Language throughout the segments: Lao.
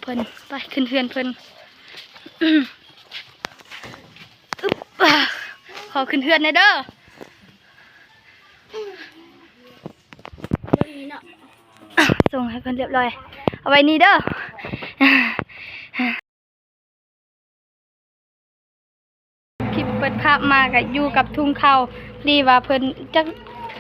ເພິ່ນ ໄປຂຶ້ນເຮືອນເພິ່ນ. ອຶບ ຂໍຂຶ້ນເຮືອນແດ່ເດີ. ສົ່ງໃຫ້ເພິ່ນລຽບລ້ອຍ ເອົາໄວ້ນີ້ເດີ. ຄລິບເປີດພາບມາກະຢູ່ກັບທຸງເຂົ້າ ພໍດີວ່າເພິ່ນຈັກ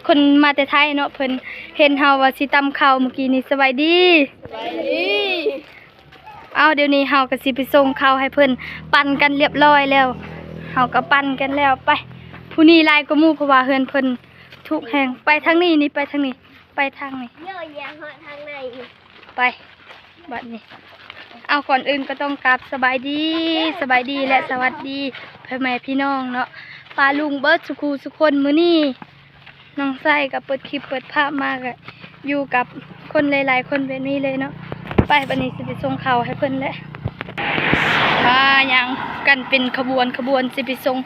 ຄົນມາແຕ່ໄທເນາະ ເພິ່ນເຫັນເຮົາວ່າຊິຕຳເຂົ້າມື້ກີ້ນີ້. ສະບາຍດີ ສະບາຍດີ. ເອົາ ດຽວນີ້ເຮົາກະຊິໄປສົ່ງເຂົ້າໃຫ້ເພິ່ນ ປັ່ນກັນລຽບລ້ອຍແລ້ວ ເຮົາກະປັ່ນກັນແລ້ວ. ໄປ ຜູ້ນີ້ຫຼາຍກວ່າໝູ່ ເພາະວ່າເຮືອນເພິ່ນທຸກແຮງ. ໄປທາງນີ້ ນີ້ ໄປທາງນີ້ ໄປທາງນີ້ ເຍາະແຍະຮອດທາງໃນ. ໄປ ບັດນີ້ ເອົາ ກ່ອນອື່ນກໍຕ້ອງກາບສະບາຍດີ ສະບາຍດີ ແລະ ສະຫວັດດີພໍ່ແມ່ພີ່ນ້ອງເນາະ ປ້າລຸງເບິດສູ່ຄູ່ສູ່ຄົນ. ມື້ນີ້ນ້ອງໄຊກະເປີດຄລິບເປີດພາບມາ ກະຢູ່ກັບຄົນຫຼາຍໆຄົນແບບນີ້ເລີຍເນາະ. ໄປ ບັດນີ້ຊິໄປສົ່ງເຂົ້າໃຫ້ເພິ່ນແຫຼະ. ພາຍ່າງກັນເປັນຂະບວນຂະບວນຊິໄປສົ່ງ.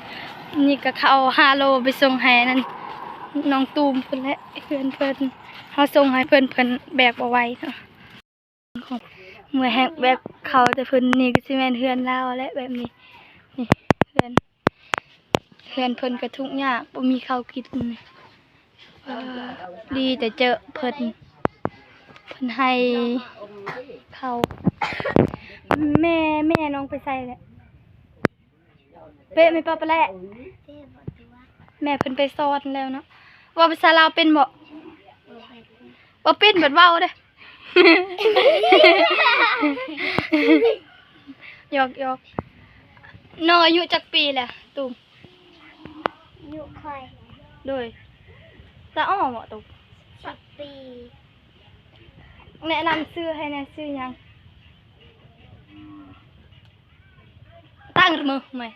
ນີ້ກະເຂົ້າຫ້າໂລ ໄປສົ່ງໃຫ້ນັ້ນ ນ້ອງຕູມເພິ່ນແຫຼະ ເຮືອນເພິ່ນ. ເຮົາສົ່ງໃຫ້ເພິ່ນ ເພິ່ນແບກບໍ່ໄຫວເນາະ. ເມື່ອຍແຮງແບກເຂົ້າແຕ່ເພິ່ນ. ນີ້ກະຊິແມ່ນເຮືອນລາວແຫຼະແບບນີ້. ນີ້ເຮືອນ ເຮືອນເພິ່ນກະທຸກຍາກ ບໍ່ມີເຂົ້າກິນ. ເອີ ດີແຕ່ເຈີເພິ່ນ ເພິ່ນໃຫ້ເຂົ້າ. ແມ່ ແມ່ນ້ອງໄປໃສແຫຼະ? ເປະ ແມ່ປ້າປະແຫຼະ ແມ່ເພິ່ນໄປສອນແລ້ວເນາະ. ເວົ້າພາສາລາວເປັນບໍ່? ບໍ່ເປັນ ບັດເວົ້າເດ້. ຫຍອກໆ. ນ້ອງອາຍຸຈັກປີແລ້ວຕູມ? ອາຍຸຂ້ອຍ ໂດຍ ຕາອ້ອມບໍ່ຕູມ? ສິບປີ. ແນະນຳຊື່ໃຫ້ແດ່ ຊື່ຫຍັງ? ຕັ້ງລະເມີໃໝ່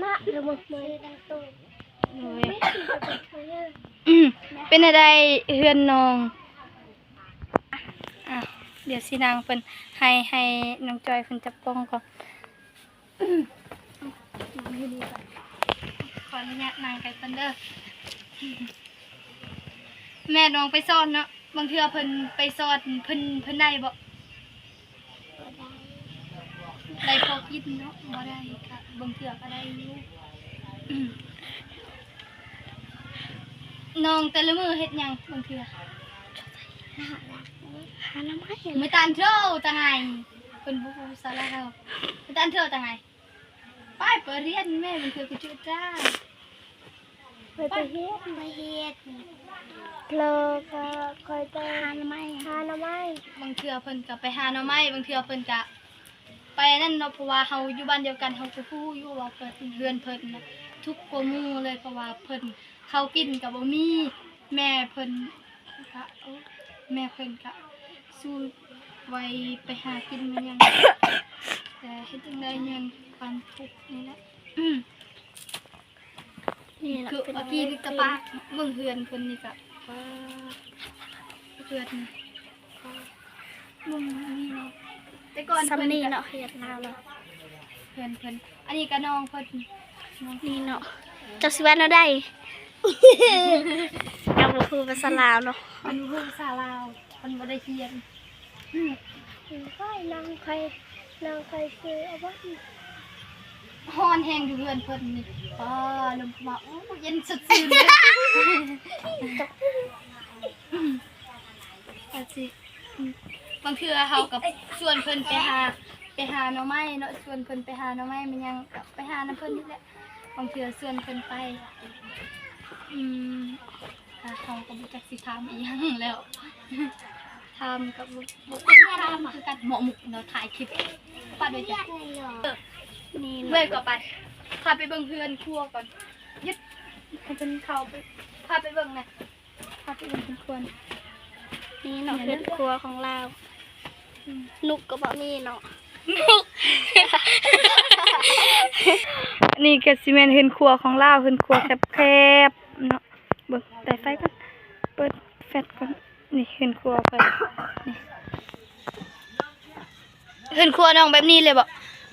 ນະລະເມີໃໝ່. ໂດຍ ອືມ ເປັນແນວໃດເຮືອນນ້ອງ? ອ່າ ດຽວຊິນັ່ງເພິ່ນ ໃຫ້ ໃຫ້ນ້ອງຈອຍເພິ່ນຈັບກ້ອງກ່ອນ. ຂໍອະນຸຍາດນັ່ງໄກກ່ອນເດີ. ແມ່ນ້ອງໄປສອນເນາະ ບາງເທື່ອເພິ່ນໄປສອນ ເພິ່ນ ເພິ່ນໄດ້ບໍ່? ບໍ່ໄດ້ ໄດ້ພໍກິນເນາະ ບໍ່ໄດ້ກະບາງເທື່ອກະໄດ້ຢູ່. ນ້ອງແຕ່ລະມື້ເຮັດຫຍັງບາງເທື່ອ? ຫາໜໍ່ໄມ້ ເມື່ອຕານເທົາຕາງໄງ ເພິ່ນບໍ່ຮູ້ສາລາເຮົາ ເມື່ອຕານເທົາຕາງໄງ. ໄປ ໄປຮຽນແມ່ ບາງເທື່ອກະຈື່ຕາ ໄປ ໄປເຮັດ ໄປເຮັດ ແລ້ວກະຄ່ອຍໄປຫາໜໍ່ໄມ້ ຫາໜໍ່ໄມ້. ບາງເທື່ອເພິ່ນກະໄປຫາໜໍ່ໄມ້ ບາງເທື່ອເພິ່ນກະໄປອັນນັ້ນເນາະ ເພາະວ່າເຮົາຢູ່ບ້ານດຽວກັນ ເຮົາກະຮູ້ຢູ່ວ່າເພິ່ນ ເຮືອນເພິ່ນນະທຸກກວ່າໝູ່ເລີຍ ເພາະວ່າເພິ່ນ ເຂົ້າກິນກະບໍ່ມີ ແມ່ເພິ່ນກະ ໂອ້ ແມ່ເພິ່ນກະສູ້ໄຫວໄປຫາກິນມາຫຍັງ ແຕ່ເຮັດຈັ່ງໃດຍັງຄວາມທຸກນີ້ແຫຼະ. ອືມ ນີ້ລະ ຄືເມື່ອກີ້ນີ້ກະປາກເບິ່ງເຮືອນເພິ່ນນີ້ກະ ປາກເຮືອນນີ້ ເບິ່ງນີ້ເນາະ ແຕ່ກ່ອນສ່ຳນີ້ເນາະ ເຮືອນລາວເນາະ ເຮືອນເພິ່ນ. ອັນນີ້ກະນ້ອງເພິ່ນ ນີ້ເນາະ ເຈົ້າຊິວ່າແນວໃດ? ເຮົາບໍ່ຮູ້ພາສາລາວເນາະ ເພິ່ນບໍ່ຮູ້ພາສາລາວ ເພິ່ນບໍ່ໄດ້ຮຽນ. ອືມ ຂ້ອຍ ນ້ອງຂ້ອຍ ນ້ອງຂ້ອຍຊື່ອາວັນ. ຮ້ອນແຮງຢູ່ເຮືອນເພິ່ນນີ້ ປ້າ ລົມເຂົ້າມາ ໂອ້ ເຢັນສົດຊື່ນເລີຍ. ອືມ ອາຊິ ບາງເທື່ອເຮົາກະຊວນເພິ່ນໄປຫາ ໄປຫາໜໍ່ໄມ້ເນາະ ຊວນເພິ່ນໄປຫາໜໍ່ໄມ້ແມ່ນຫຍັງ ກະໄປຫານຳເພິ່ນນີ້ແຫຼະ ບາງເທື່ອຊວນເພິ່ນໄປ. ອືມ ເຮົາກະບໍ່ຈັກຊິຖາມອີ່ຫຍັງແລ້ວ ຖາມກະບໍ່ ບໍ່ ຖາມຄືກັນ ເໝາະໝຸກເນາະ ຖ່າຍຄລິບປະດ້ວຍກັນ. ນີ້ເລີຍ ກະໄປ ພາໄປເບິ່ງເຮືອນຄົວກ່ອນ ຍືດໃຫ້ເພິ່ນເຂົ້າໄປ ພາໄປເບິ່ງແດ່. ພາໄປເບິ່ງເຮືອນຄົວ ນີ້ເນາະ ເຮືອນຄົວຂອງລາວ. ອືມ ນຸກກະບໍ່ມີເນາະ ນຸກ. ອັນນີ້ກະຊິແມ່ນເຮືອນຄົວຂອງລາວ ເຮືອນຄົວແຄບໆເນາະ. ເບິ່ງ ໄຕ່ໄຟກ່ອນ ເປີດແຟດກ່ອນ. ນີ້ເຮືອນຄົວຂ້ອຍ ນີ້ ເຮືອນຄົວນ້ອງແບບນີ້ເລີຍບໍ?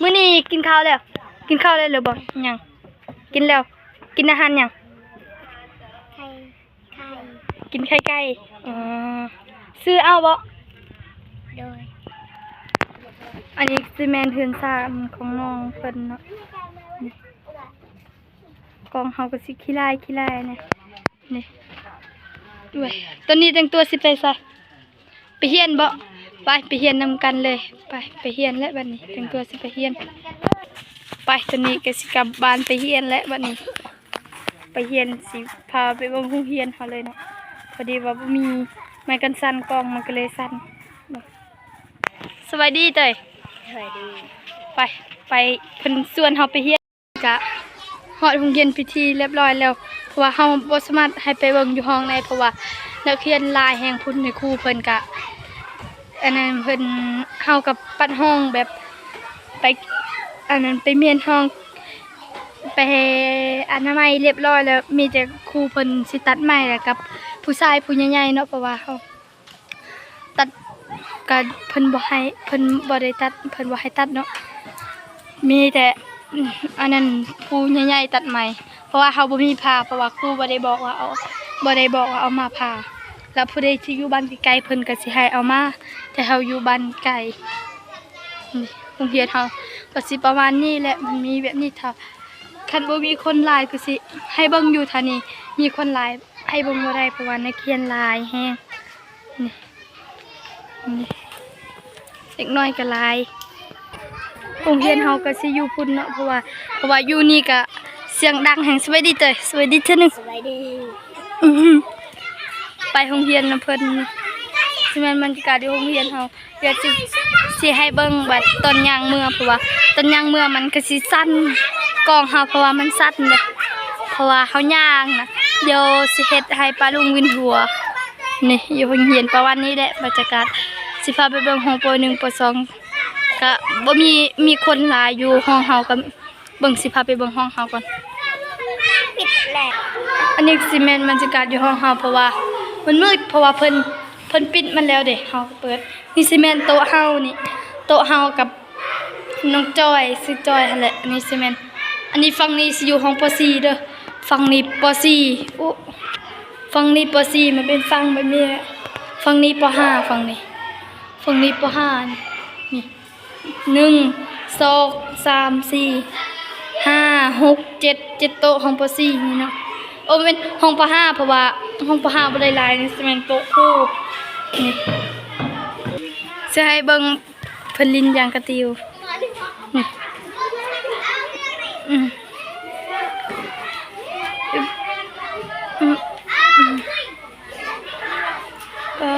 ມື້ນີ້ກິນເຂົ້າແລ້ວ ກິນເຂົ້າແລ້ວຫຼືບໍ່? ຍັງ ກິນແລ້ວ. ກິນອາຫານຫຍັງ? ໄຂ່ ໄຂ່ ກິນໄຂ່ໄກ່. ອໍ ຊື້ເອົາບໍ? ໂດຍ. ອັນນີ້ຊິແມ່ນເຮືອນຊານຂອງນ້ອງເພິ່ນເນາະ. ນີ້ ກ້ອງເຮົາກໍຊິຂີ້ລາຍ ຂີ້ລາຍນີ້ ນີ້. ໂອ້ຍ ຕອນນີ້ແຕ່ງຕົວຊິໄປໃສ? ໄປຮຽນບໍ? ໄປ ໄປຮຽນນຳກັນເລີຍ. ໄປ ໄປຮຽນແຫຼະບັດນີ້ ແຕ່ງຕົວຊິໄປຮຽນ. ໄປ ຕອນນີ້ກໍຊິກັບບ້ານໄປຮຽນແຫຼະບັດນີ້. ໄປຮຽນ ຊິພາໄປເບິ່ງໂຮງຮຽນເຮົາເລີຍເນາະ. ພໍດີວ່າບໍ່ມີໄມ້ກັນສັ່ນ ກ້ອງມັນກໍເລີຍສັ່ນ. ສະບາຍດີເຕີຍ. ສະບາຍດີ. ໄປ ໄປ ເພິ່ນຊວນເຮົາໄປຮຽນ. ກະຮອດໂຮງຮຽນເປັນທີ່ລຽບຮ້ອຍແລ້ວ ເພາະວ່າເຮົາບໍ່ສາມາດໃຫ້ໄປເບິ່ງຢູ່ຫ້ອງໄດ້ ເພາະວ່ານັກຮຽນຫຼາຍແຮງພຸ້ນ. ຄູເພິ່ນກະ ອັນນັ້ນ ເພິ່ນ ເຮົາກໍປັດຫ້ອງແບບ ໄປ ອັນນັ້ນ ໄປມ້ຽນຫ້ອງ ໄປອະນາໄມລຽບຮ້ອຍແລ້ວ. ມີແຕ່ຄູເພິ່ນຊິຕັດໄມ້ ແລ້ວກັບຜູ້ຊາຍຜູ້ໃຫຍ່ໆເນາະ ເພາະວ່າເຮົາ ຕັດ ກະເພິ່ນບໍ່ໃຫ້ ເພິ່ນບໍ່ໄດ້ຕັດ ເພິ່ນບໍ່ໃຫ້ຕັດເນາະ. ມີແຕ່ ອັນນັ້ນ ຜູ້ໃຫຍ່ໆຕັດໄມ້ ເພາະວ່າເຮົາບໍ່ມີຜ່າ ເພາະວ່າຄູບໍ່ໄດ້ບອກວ່າເອົາ ບໍ່ໄດ້ບອກວ່າເອົາມາຜ່າ. ແລ້ວຜູ້ໃດທີ່ຢູ່ບ້ານໄກໆ ເພິ່ນກໍຊິໃຫ້ເອົາມາ ແຕ່ເຮົາຢູ່ບ້ານໄກ. ນີ້ ໂຮງຮຽນເຮົາກໍຊິປະມານນີ້ແຫຼະ ມັນມີແບບນີ້. ຖ້າຄັນບໍ່ມີຄົນຫຼາຍກໍຊິໃຫ້ເບິ່ງຢູ່. ຖ້ານີ້ມີຄົນຫຼາຍໃຫ້ເບິ່ງບໍ່ໄດ້ ເພາະວ່ານັກຮຽນຫຼາຍແຮງ. ນີ້ ນີ້ ເດັກນ້ອຍກໍຫຼາຍ. ໂຮງຮຽນເຮົາກໍຊິຢູ່ພຸ້ນເນາະ ເພາະວ່າ ເພາະວ່າຢູ່ນີ້ກໍສຽງດັງແຮງ. ສະບາຍດີເຕີຍ. ສະບາຍດີເທື່ອໜຶ່ງ. ສະບາຍດີ. ອື ໄປໂຮງຮຽນນຳເພິ່ນ. ຊິແມ່ນບັນຍາກາດຢູ່ໂຮງຮຽນເຮົາ. ດຽວຊິ ຊິໃຫ້ເບິ່ງບັດຕອນຍ່າງເມືອ ເພາະວ່າຕອນຍ່າງເມືອມັນກໍຊິສັ່ນ ກ້ອງເຮົາ ເພາະວ່າມັນສັ່ນເດ້ ເພາະວ່າເຮົາຍ່າງນະ. ດຽວຊິເຮັດໃຫ້ປ້າລຸງວິນຫົວ. ນີ້ ຢູ່ໂຮງຮຽນປະມານນີ້ແຫຼະບັນຍາກາດ. ຊິພາໄປເບິ່ງຫ້ອງ ປໍໜຶ່ງ ປໍສອງ ກະບໍ່ມີ ມີຄົນຫຼາຍຢູ່. ຫ້ອງເຮົາກໍ ເບິ່ງ ຊິພາໄປເບິ່ງຫ້ອງເຮົາກ່ອນ. ປິດແລ້ວ. ອັນນີ້ຊິແມ່ນບັນຍາກາດຢູ່ຫ້ອງເຮົາ ເພາະວ່າມັນມືດ ເພາະວ່າເພິ່ນ ເພິ່ນປິດມັນແລ້ວເດ້ ເຮົາກໍເປີດ. ນີ້ຊິແມ່ນໂຕະເຮົານີ້ ໂຕະເຮົາກັບນ້ອງຈ້ອຍ ຊື່ຈ້ອຍຫັ້ນແຫຼະ. ອັນນີ້ຊິແມ່ນ ອັນນີ້ ຝັ່ງນີ້ຊິຢູ່ຫ້ອງ ປໍສີ່ ເດີ ຝັ່ງນີ້ ປໍສີ່. ໂອ້ ຝັ່ງນີ້ ປໍສີ່ ມັນເປັນຝັ່ງແບບນີ້ແຫຼະ. ຝັ່ງນີ້ ປໍຫ້າ ຝັ່ງນີ້ ຝັ່ງນີ້ ປໍຫ້າ ນີ້ ໜຶ່ງ ສອງ ສາມ ສີ່ ຫ້າ ຫົກ ເຈັດ ເຈັດໂຕະ ຫ້ອງ ປໍສີ່ ນີ້ເນາະ. ໂອ້ ແມ່ນຫ້ອງ ປໍຫ້າ ເພາະວ່າຫ້ອງ ປໍຫ້າ ບໍ່ໄດ້ຫຼາຍ. ນີ້ຊິແມ່ນໂຕະຄູ ນີ້ ຊິໃຫ້ເບິ່ງເພິ່ນຫຼິ້ນຢາງກະຕິວ ນີ້ ອືມ ອືມ ອືມ. ເອີ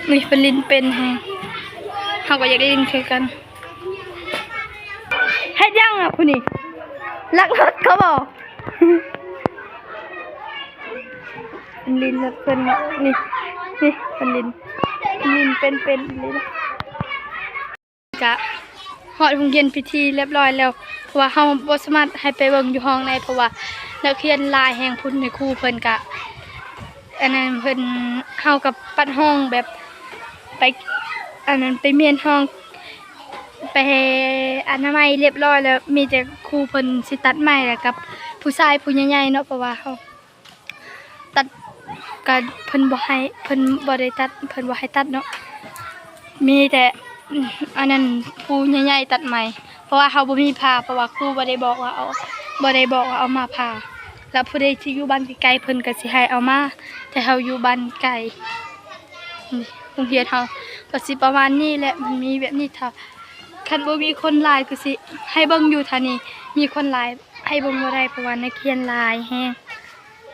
ນີ້ເພິ່ນຫຼິ້ນເປັນແຮງ ເຮົາກໍຢາກຫຼິ້ນຄືກັນ. ເຮັດຫຍັງລະຜູ້ນີ້ ລັກລົດເຂົາບໍ? ເພິ່ນຫຼິ້ນລົດເພິ່ນເນາະ. ນີ້ ນີ້ເພິ່ນຫຼິ້ນ ເພິ່ນຫຼິ້ນເປັນໆ ເພິ່ນຫຼິ້ນ. ກະຮອດໂຮງຮຽນເປັນທີ່ລຽບຮ້ອຍແລ້ວ ເພາະວ່າເຮົາບໍ່ສາມາດໃຫ້ໄປເບິ່ງຢູ່ຫ້ອງໄດ້ ເພາະວ່ານັກຮຽນຫຼາຍແຮງພຸ້ນ. ຄູເພິ່ນກະ ອັນນັ້ນ ເພິ່ນ ເຮົາກໍປັດຫ້ອງແບບ ໄປ ອັນນັ້ນ ໄປມ້ຽນຫ້ອງ ໄປອະນາໄມລຽບຮ້ອຍແລ້ວ. ມີແຕ່ຄູເພິ່ນຊິຕັດໄມ້ ແລ້ວກັບຜູ້ຊາຍຜູ້ໃຫຍ່ໆເນາະ ເພາະວ່າເຮົາ ຕັດ ກໍເພິ່ນບໍ່ໃຫ້ ເພິ່ນບໍ່ໄດ້ຕັດ ເພິ່ນບໍ່ໃຫ້ຕັດເນາະ. ມີແຕ່ ອັນນັ້ນ ຜູ້ໃຫຍ່ໆຕັດໄມ້ ເພາະວ່າເຮົາບໍ່ມີຜ່າ ເພາະວ່າຄູບໍ່ໄດ້ບອກວ່າເອົາ ບໍ່ໄດ້ບອກວ່າເອົາມາຜ່າ. ແລ້ວຜູ້ໃດທີ່ຢູ່ບ້ານໄກໆ ເພິ່ນກໍຊິໃຫ້ເອົາມາ ແຕ່ເຮົາຢູ່ບ້ານໄກ. ນີ້ ໂຮງຮຽນເຮົາກໍຊິປະມານນີ້ແຫຼະ ມັນມີແບບນີ້. ຖ້າຄັນບໍ່ມີຄົນຫຼາຍກໍຊິໃຫ້ເບິ່ງຢູ່. ຖ້ານີ້ມີຄົນຫຼາຍໃຫ້ເບິ່ງບໍ່ໄດ້ ເພາະວ່ານັກຮຽນຫຼາຍແຮງ.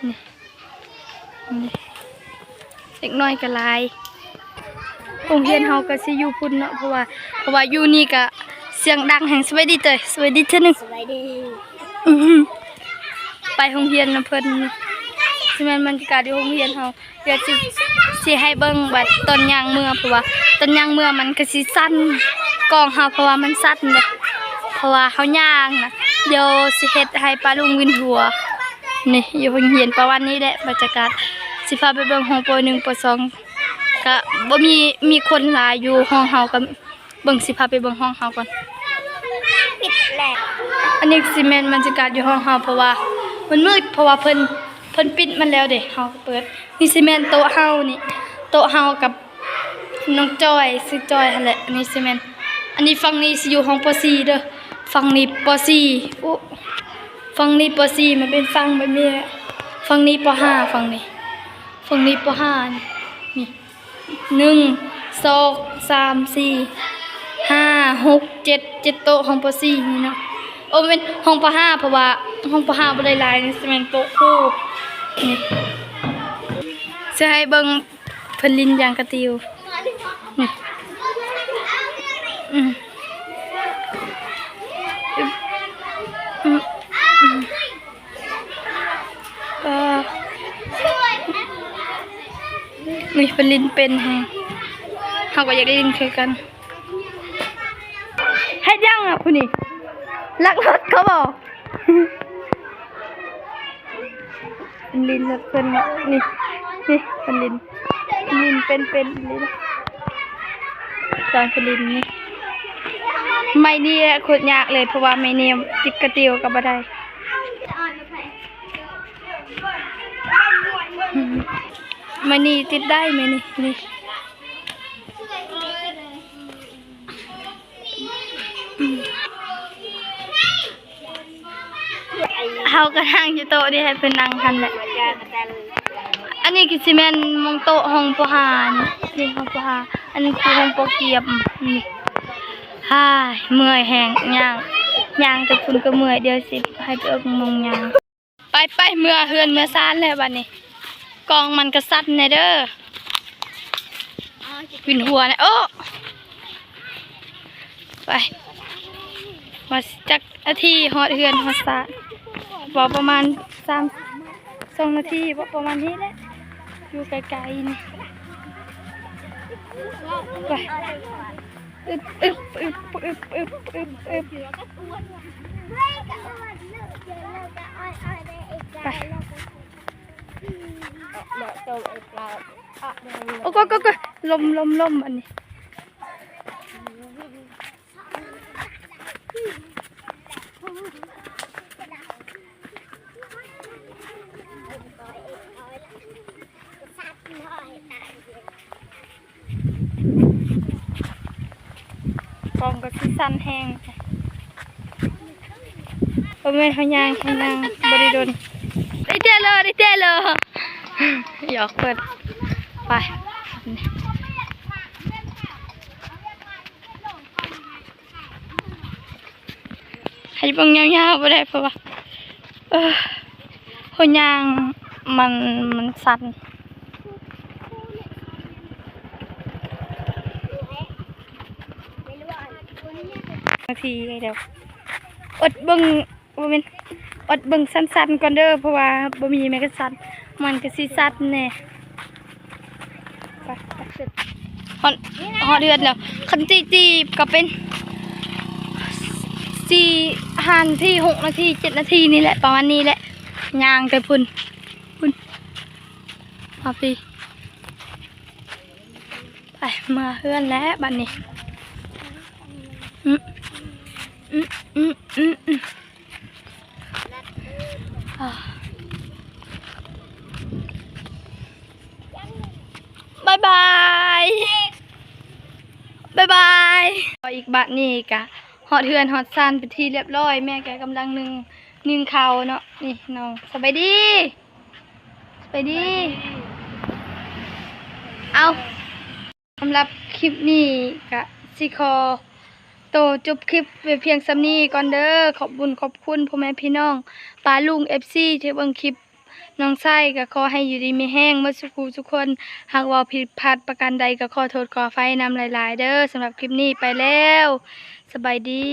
ນີ້ ນີ້ ເດັກນ້ອຍກໍຫຼາຍ. ໂຮງຮຽນເຮົາກໍຊິຢູ່ພຸ້ນເນາະ ເພາະວ່າ ເພາະວ່າຢູ່ນີ້ກໍສຽງດັງແຮງ. ສະບາຍດີເຕີຍ. ສະບາຍດີເທື່ອໜຶ່ງ. ສະບາຍດີ. ອືມ ໄປໂຮງຮຽນນຳເພິ່ນ. ຊິແມ່ນບັນຍາກາດຢູ່ໂຮງຮຽນເຮົາ. ດຽວຊິ ຊິໃຫ້ເບິ່ງບັດຕອນຍ່າງເມືອ ເພາະວ່າຕອນຍ່າງເມືອມັນກໍຊິສັ່ນ ກ້ອງເຮົາ ເພາະວ່າມັນສັ່ນເດ້ ເພາະວ່າເຮົາຍ່າງນະ. ດຽວຊິເຮັດໃຫ້ປ້າລຸງວິນຫົວ. ນີ້ ຢູ່ໂຮງຮຽນປະມານນີ້ແຫຼະບັນຍາກາດ. ຊິພາໄປເບິ່ງຫ້ອງ ປໍໜຶ່ງ ປໍສອງ ກະບໍ່ມີ ມີຄົນຫຼາຍຢູ່. ຫ້ອງເຮົາກໍ ເບິ່ງ ຊິພາໄປເບິ່ງຫ້ອງເຮົາກ່ອນ. ປິດແລ້ວ. ອັນນີ້ຊິແມ່ນບັນຍາກາດຢູ່ຫ້ອງເຮົາ ເພາະວ່າມັນມືດ ເພາະວ່າເພິ່ນ ເພິ່ນປິດມັນແລ້ວເດ້ ເຮົາກໍເປີດ. ນີ້ຊິແມ່ນໂຕະເຮົານີ້ ໂຕະເຮົາກັບ ນ້ອງຈອຍ ຊື່ຈອຍຫັ້ນແຫຼະ. ອັນນີ້ຊິແມ່ນ ອັນນີ້ຝັ່ງນີ້ຊິຢູ່ຫ້ອງ ປໍສີ່ເດີ ຝັ່ງນີ້ ປໍສີ່. ໂອ້ ຝັ່ງນີ້ ປໍສີ່ ມັນເປັນຝັ່ງແບບນີ້ແຫຼະ. ຝັ່ງນີ້ ປໍຫ້າ ຝັ່ງນີ້ ຝັ່ງນີ້ ປໍຫ້າ ນີ້ ໜຶ່ງ ສອງ ສາມ ສີ່ ຫ້າ ຫົກ ເຈັດ ເຈັດໂຕະ ຫ້ອງ ປໍສີ່ ນີ້ເນາະ. ໂອ້ ແມ່ນຫ້ອງ ປໍຫ້າ ເພາະວ່າຫ້ອງ ປໍຫ້າ ບໍ່ໄດ້ຫຼາຍ ນີ້ຊິແມ່ນໂຕະຄູ່ ນີ້ ຊິໃຫ້ເບິ່ງ ເພິ່ນຫຼິ້ນຢາງກະຕິວ ນີ້ ອືມ ອືມ ອືມ ເອີ ນີ້ເພິ່ນຫຼິ້ນເປັນແຮງ ເຮົາກໍຢາກຫຼິ້ນຄືກັນ. ເຮັດຫຍັງລະຜູ້ນີ້ ລັກລົດເຂົາບໍ? ຫຼິ້ນລົດເພິ່ນເນາະ ນີ້ ນີ້ເພິ່ນຫຼິ້ນ ຫຼິ້ນເປັນໆ ນີ້ ຕອນເພິ່ນຫຼິ້ນນີ້ ໄມ້ນີ້ແຫຼະໂຄດຍາກເລີຍ ເພາະວ່າໄມ້ນີ້ຕິດກະຕິວກໍບໍ່ໄດ້. ໄມ້ນີ້ຕິດໄດ້ ໄມ້ນີ້ ນີ້. ເຮົາກໍນັ່ງຢູ່ໂຕະນີ້ ໃຫ້ເພິ່ນນັ່ງຫັ້ນແຫຼະ. ອັນນີ້ກໍຊິແມ່ນໝ່ອງໂຕະຫ້ອງ ປໍຫ້າ ນີ້ ຫ້ອງ ປໍຫ້າ ອັນນີ້ຄືຫ້ອງ ປໍກຽມ ນີ້. ຮາຍ ເມື່ອຍແຮງ ຍ່າງ ຍ່າງແຕ່ພຸ້ນກໍເມື່ອຍ ດຽວຊິໃຫ້ໄປເອີ້ນໝ່ອງຍ່າງ. ໄປໆ ເມືອເຮືອນເມືອຊານແລ້ວບັດນີ້ ກ້ອງມັນກະສັ່ນແດ່ເດີ ວິນຫົວແດ່. ໂອ້ ໄປ ວ່າຈັກນາທີຮອດເຮືອນຮອດຊານ ເວົ້າປະມານສາມ ສອງນາທີ ເວົ້າປະມານນີ້ແຫຼະ ຢູ່ໄກໆ ນີ້ ໄປ. ອຶບ ອຶບ ອຶບ ອຶບ ອຶບ ອຶບ ອຶບ ໄປ. ໂອ້ ໂອ້ ໂອ້ ໂອ້ ລົມ ລົມ ລົມ ອັນນີ້. ກ້ອງກໍຊິສັ່ນແຮງ ບໍ່ແມ່ນເຮົາຍ່າງ ເຮົາຍ່າງບໍ່ໄດ້ດົນ. ໄດ້ແຕ່ເລີ ໄດ້ແຕ່ເລີ ຫຍອກເພິ່ນ ໄປ. ໃຫ້ເບິ່ງຍາວໆບໍ່ໄດ້ ເພາະວ່າ ເອີ ຫົວຍ່າງມັນ ມັນສັ່ນ. ນາທີແລ້ວ ອົດເບິ່ງ ບໍ່ແມ່ນ ອົດເບິ່ງສັ້ນໆກ່ອນເດີ ເພາະວ່າບໍ່ມີແມັກກະສັນ ມັນກະຊິສັ່ນແດ່. ໄປ ໄປ ຮອດ ຮອດເຮືອນແລ້ວ ຄັນຕີຕີກໍເປັນສີ່ ຫ້ານາທີ ຫົກນາທີ ເຈັດນາທີ ນີ້ແຫຼະ ປະມານນີ້ແຫຼະ ຍ່າງແຕ່ພຸ້ນ ພຸ້ນ ມາພີ້ ໄປ ເມືອເຮືອນແລ້ວບັດນີ້. ອື ອື ອື ອື ອື. ບາຍບາຍ ບາຍບາຍ. ອີກບາດນີ້ກະຮອດເຮືອນຮອດຊານເປັນທີ່ລຽບຮ້ອຍ ແມ່ກະກຳລັງໜຶ້ງ ໜຶ້ງເຂົ້າເນາະ. ນີ້ນ້ອງ ສະບາຍດີ ສະບາຍດີ. ເອົາ ສຳລັບຄລິບນີ້ກະຊິຂໍໂຕຈົບຄລິບໄວ້ພຽງສ່ຳນີ້ກ່ອນເດີ. ຂອບບຸນຂອບຄຸນພໍ່ແມ່ພີ່ນ້ອງປ້າລຸງ ເອັຟຊີ ທີ່ເບິ່ງຄລິບນ້ອງໄຊ ກະຂໍໃຫ້ຢູ່ດີມີແຮງໝົດສູ່ຜູ້ສູ່ຄົນ. ຫາກເວົ້າຜິດພາດປະການໃດກະຂໍໂທດຂໍອະໄພນຳຫຼາຍໆເດີ. ສຳລັບຄລິບນີ້ໄປແລ້ວ ສະບາຍດີ.